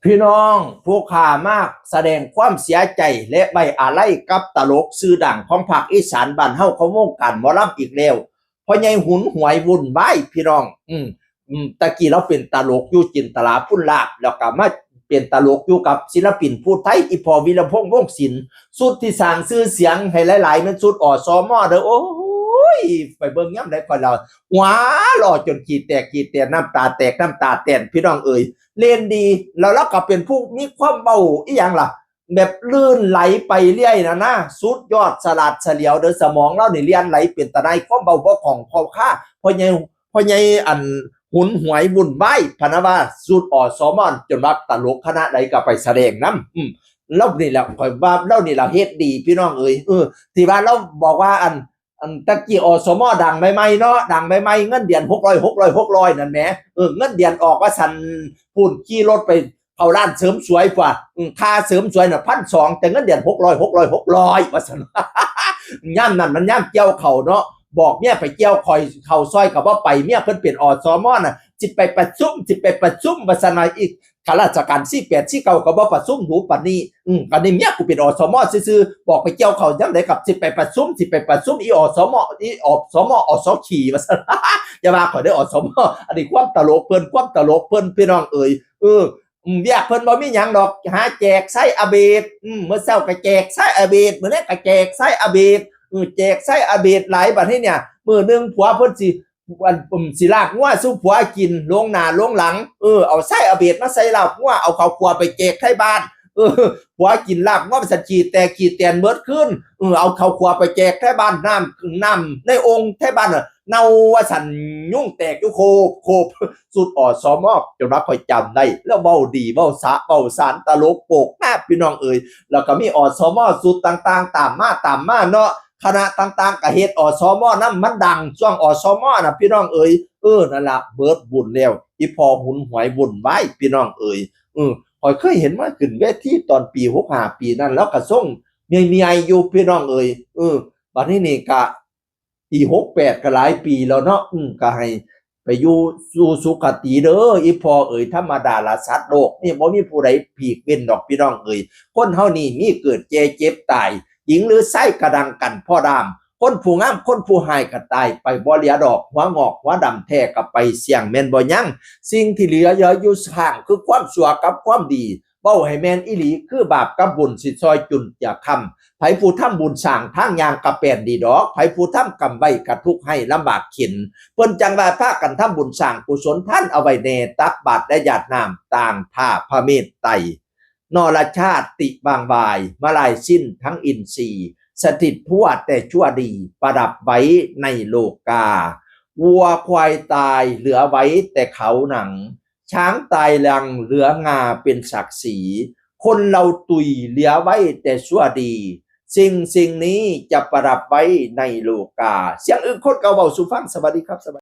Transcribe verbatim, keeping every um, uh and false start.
พี่น้อง ผู้ข้ามากแสดงความเสียใจและไว้อาลัยกับตลกชื่อดังของภาคอีสานบ้านเฮาของวงการหมอลำอีกแล้ว พ่อใหญ่หุนหวยวุ่นวายพี่น้อง อืมอืมตะกี้เราเป็นตลกอยู่จินตลาพุนลาภ แล้วก็มาเป็นตลกอยู่กับศิลปินผู้ไทย อีพ่อวีรพงษ์ วงศ์ศิลป์ สุดที่สร้างชื่อเสียงให้หลายๆแม่นสุด อสม เด้อ โอ้ย ไปเบิ่งยามใดก่อนเรา หัวหล่อจนขี้แตกขี้แตน น้ำตาแตกน้ำตาแตน พี่น้องเอ๋ย เล่นดี แล้วเราก็เป็นผู้มีความเว้าอีหยังล่ะ แบบลื่นไหลไปเรื่อยนะนะ สุดยอด ฉลาดเฉลียว เด้อ สมองเรานี่เลียนไหลเป็นตาหน่าย ความเว้าบ่คล่องคอคา พ่อใหญ่พ่อใหญ่อันหุนหวยวุ่นวายพะนะว่า สุด อสม จนว่าตลกคณะใดก็ไปแสดงนำ อืม เรานี่แหละ ข่อยว่าเรานี่แหละเฮ็ดดีพี่น้องเอ๋ย เออ ที่ว่าเราบอกว่าอัน อันตะกี้ อสม ดังใหม่ๆเนาะ ดังใหม่ๆ เงินเดือนหกร้อย หกร้อย หกร้อย นั่นแหม เออ เงินเดือนออกว่าซั่น พู้นขี่รถไปเข้าร้านเสริมสวยกว่า อืม ค่าเสริมสวยน่ะ พันสอง แต่เงินเดือนหกร้อย หกร้อย หกร้อย ว่าซั่น ยามนั้นมันยามเกี่ยวเข้าเนาะ บอกเมียไปเกี่ยวข้าว เข้าซอยก็บ่ไป เมียเพิ่นเป็น อสม น่ะ สิไปประชุม สิไปประชุม ว่าซั่นว่า อีก ข้าราชการ สี่แปด สี่เก้า ก็บ่ประชุมดูปานนี้ อืม ก็นี่เมียกูเป็น อสม ซื่อๆ บอกไปเกี่ยวเข้ายามใดกับ สิไปประชุม สิไปประชุม อี อสม อี อสม อส ขี่ ว่าซั่น อย่าว่าข่อยเด้อ อสม อันนี้ความตลกเพิ่น ความตลกเพิ่น พี่น้องเอ๋ย เออ อืม เวียกเพิ่นบ่มีหยังดอก หาแจกไส้อเบด อืม มื้อเช้าก็แจกไส้อเบด มื้อแลงก็แจกไส้อเบด อืม แจกไส้อเบดหลาย บัดนี้เนี่ย มื้อหนึ่งผัวเพิ่นสิ อัน อืม สิลาบงัวสู่ผัวกิน ลงหน้าลงหลัง เออ เอาไส้อเบดมาใส่ลาบงัว เอาข้าวคั่วไปแจกไทบ้าน เออ ผัวกินลาบงัว สันขี้แตกขี้แตนเบิดคืน เออ เอาข้าวคั่วไปแจกไทบ้าน น้ำ น้ำในโอ่งไทบ้านน่ะ เน่าว่าซั่น ยุงแตกอยู่โคบโคบ สุด อสม จนว่าข่อยจำได้ แล้วเว้าดี เว้าสะ เว้าสาร ตลกโปกฮา พี่น้องเอ๋ย แล้วก็มี อสม สุดต่างๆ ตามมา ตามมาเนาะ คณะต่างๆ ก็เฮ็ด อสม นำ มันดังช่วง อสม น่ะ พี่น้องเอ๋ย เออ นั่นล่ะ เบิดบุญแล้ว อีพ่อหุนหวยวุ่นวาย พี่น้องเอ๋ย เออ ข่อยเคยเห็นมาขึ้นเวทีตอนปีหกห้า ปีนั้น แล้วก็ทรงเมียๆอยู่ พี่น้องเอ๋ย เออ บัดนี้นี่ก็ ปีหกแปดก็หลายปีแล้วเนาะ อืม ก็ให้ไปอยู่สู่สุคติเด้อ อีพ่อเอ๋ย ธรรมดาละ สัตว์โลกนี่บ่มีผู้ใดผลีกเว้นดอก พี่น้องเอ๋ย คนเฮานี่มีเกิดแก่เจ็บตาย หญิงหรือชายกะดังกันพอดาม คนผู้งามคนผู้ฮ้ายก็ตายไปบ่เหลือดอก หัวงอกหัวดำแท้ก็ไปเสี้ยง แม่นบ่ยัง สิ่งที่เหลืออยู่ข้างคือความชั่วกับความดี เว้าให้แม่นอีหลี คือบาปกับบุญสิซอยจุนเจือค้ำ ไผผู้ทำบุญสร้างทางย่างกะแป้นดีดอก ไผผู้ทำกรรมไว้กะทุกข์ให้ลำบากเข็ญ เพิ่นจั่งว่าพากันทำบุญสร้างกุศลทานเอาไว้แน่ ตักบาตรและหยาดน้ำต่างท่าพระเมตไตร นรชาติวางวาย มาลายสิ้นทั้งอินทรีย์ สถิตทั่วแต่ชั่วดี ประดับไว้ในโลกา วัวควายตายเหลือไว้แต่เขาหนัง ช้างตายหลังเหลืองาเป็นศักดิ์ศรี คนเราตุยเหลือไว้แต่ชั่วดี สิ่งสิ่งนี้จะประดับไว้ในโลกา เสียงอึ้งคนเก่าเว้าสู่ฟัง สวัสดีครับ สวัสดี